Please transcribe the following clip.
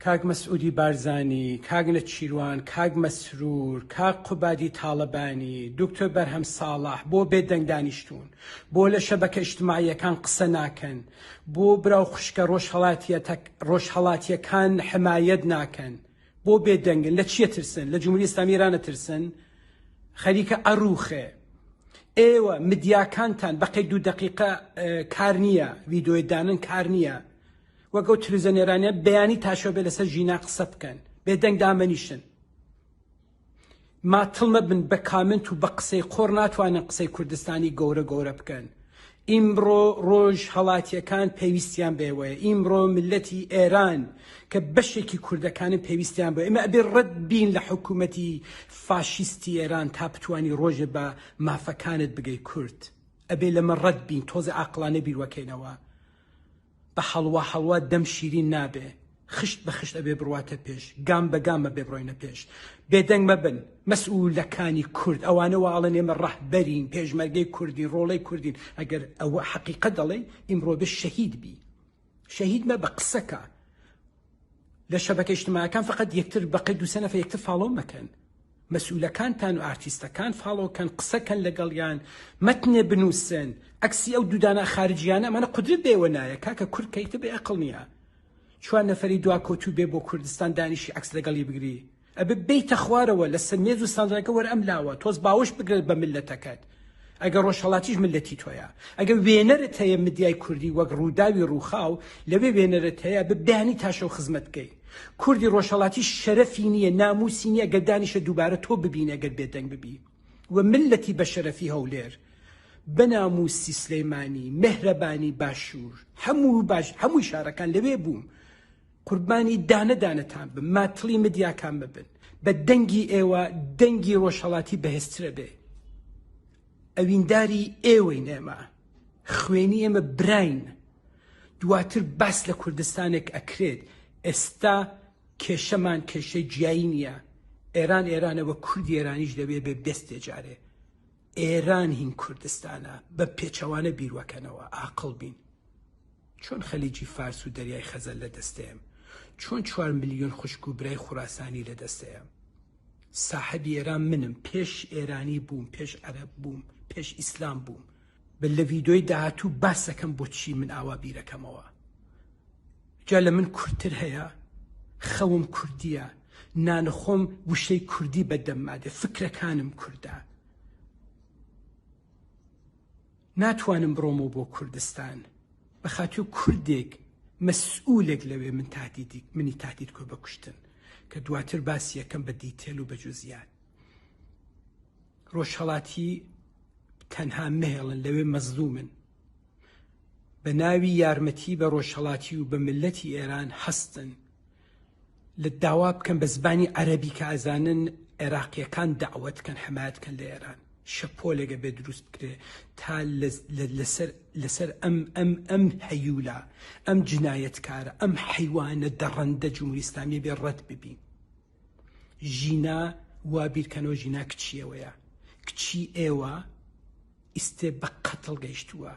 کاک مەسعودی بارزانی، کاک نەچیروان، کاک مەسرور، کاک قوبادی تاڵەبانی، دکتۆر بەرهەم ساڵح بۆ بێ دەنگ دانیشتوون؟ بۆ لە شەبەکە ئیجتماعییەکان قسە ناکەن؟ بۆ برا و خوشکە ڕۆژهەڵاتییەکان حمایەت ناکەن؟ بۆ بێ دەنگن؟ لە چیە ترسن؟ لە جمهوری ئیسلامی ئێران ئەترسن؟ خەریکە ئەڕوخێ. ئێوە مدیاکانتان بەقەی دوو دەقیقە کار نییە، ڤیدۆیە دانن کار نییە. وەک ئەو تلوزیۆنێرانە بەیانی تا شەو بێ لەسەر ژینا قسە بکەن، بێدەنگ دامەنیشن. ماتڵ مەبن بە کامنت و بە قسەی قۆڕ ناتوانن قسەی کوردستانی گەورە گەورە بکەن. ئیمڕۆ ڕۆژ هەڵاتیەکان پێویستیان بێوەیە ئیمڕۆ ملەتی ئێران کە بەشێکی کوردەکانن پێویستیان بە ئێمە ئەبێ ڕەت بین لە حکوومەتی فاشیستی ئێران تا بتوانی ڕۆژێ بە مافەکانت بگەی کورد ئەبێ لەمە ڕەت بین تۆزێ عاقڵانە بیروەکەینەوە. بە حەڵوا حەڵوا دەم شیرین نابێ خشت بە خشت ئەبێ بڕواتە پێش گام بە گام ئەبێ بڕۆینە پێش بێدەنگ مەبن مەسئولەکانی کورد ئەوانە وا ئەڵێن ئێمە ڕەهبەرین پێشمەرگەی کوردین ڕۆڵەی کوردین ئەگەر ئەوە حەقیقەت دەڵێی ئیمڕۆ بێ شەهید بی شەهید مەبە قسەکە لە شەبەکە ئیجتماعەکان فقط یەکتر بەقەی دووسێ نەفەر یەکتر follow مەکەن مەسئولەکانتان و ئارتیستەکان follow کەن قسەکەن لەگەڵیان مەتنێ بنووسن عەکسی ئەو دوودانە خارجیانە ئەمانە قودرەت بێوە نایە کاکە کورد کەیتە بێ ئەقڵ نییە چوار نەفەری دواکەوتوو بێ بۆ کوردستان دانیشی عەکس لەگەڵی بگری ئەبێ بێیتە خوارەوە لەسەر مێز و ساندرەکە وەرە ئەم لاوە تۆز باوەش بگرە بە مللەتەکەت ئەگەر ڕۆژهەڵاتیش مللەتی تۆیە ئەگەر وێنەرت هەیە مدیای کوردی وەک ڕووداوی ڕووخاو لەوێ وێنەرت هەیە بە بەیانی تا شەو خزمەت بکەی کوردی ڕۆژهەڵاتی شەرەفی نییە ناموسی نییە گەر دانیشە دووبارە تۆ ببینێ گەر بێدەنگ ببی و مللەتی بەشەرەفی هەولێر بەناموسی سلەیمانی مهرەبانی باشوور هەموو باش هەمووی شارەکان لەوێ بووم قوربانی دانە دانەتان بم ماتڵی مدیاکان مەبن بە دەنگی ئێوە دەنگی ڕۆژهەڵاتی بەهێزترە بێ ئەوینداری ئێوەین ئێمە خوێنی ئێمە براین دواتر باس لە کوردستانێک ئەکرێت ئێستا کێشەمان کێشەی جیایی نییە ئێران ئێرانەوە کوردی ئێرانیش دەبێ بێ بێستێ جارێ ئێران هین کوردستانە بە پێچەوانە بیروەکەنەوە ئاقڵ بین چۆن خەلیجی فارس و دەریای خەزەر لە دەستەیەم؟ چۆن چوار ملیۆن خوشک و برای خوراسانی لە دەستەیەم؟ ساحەبی ئێران منم، پێش ئێرانی بووم، پێش عەرەب بووم، پێش ئیسلام بووم. بە لە ڤیدۆی داهاتوو باسەکەم بۆچی من ئاوا بیرەکەمەوە. جا لە من کوردتر هەیە؟ خەوم کوردیە، نانەخۆم وشەی کوردی بە دەمما دێ، فکرەکانم کوردە. ناتوانم بڕۆمەوە بۆ کوردستان بە خاتری کوردێک مەسئولێک لەوێ من تهدیدی منی تهدید کرد بە کوشتن کە دواتر باسی یەکەم بە detail و بە جوزیات ڕۆژهەڵاتی تەنها مەهێڵن لەوێ مەزلومن بە ناوی یارمەتی بە ڕۆژهەڵاتی و بە ملەتی ئێران هەستن لە داوا بکەن بە زبانی عەرەبی کە ئەزانن عێراقیەکان دەعوەت کەن حمایەت کەن لە ئێران شەپۆلێک ئەبێ دروست بکرێ تا لەسەر لەسەر ئەم ئەم ئەم هەیولا ئەم جنایەتکارە ئەم حەیوانە دەڕەندە جمهوری ئیسلامیە بێ ڕەت ببین ژینا وا بیرکەنەوە ژینا کچیەوەیە کچی ئێوە ئیستێ بە قەتڵ گەیشتووە.